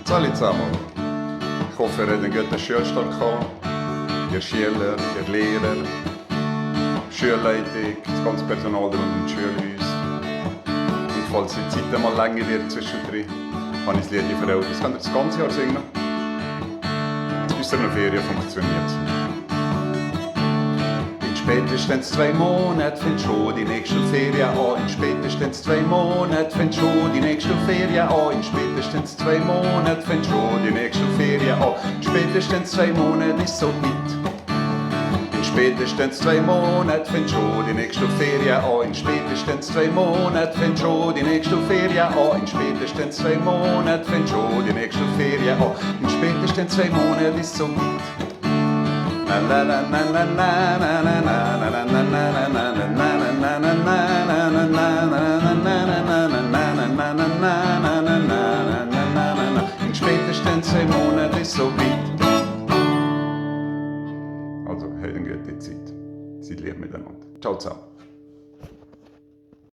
Hallo zusammen. Ich hoffe, ihr habt einen guten Schulstart gehabt. Ihr Schüler, ihr Lehrer, die Schulleitung, das ganze Personal rund um das Schulhaus. Und falls die Zeit einmal länger wird zwischendrin, habe ich das Lied für euch. Das könnt ihr das ganze Jahr singen. Bis zur Ferien funktioniert es. Spätestens 2 Monate fängt schon die nächste Ferien an. In spätestens 2 Monate fängt schon die nächste Ferien an. In spätestens 2 Monate fängt schon die nächste Ferien an. In spätestens 2 Monate ist so weit. In spätestens 2 Monate fängt schon die nächste Ferien an. In spätestens 2 Monate fängt schon die nächste Ferien an. In spätestens 2 Monate fängt schon die nächste Ferien an. In spätestens 2 Monate ist so weit. In spätestens 2 Monaten ist so weit. Also, habt eine gute Zeit. Seid lieb miteinander. Ciao zusammen.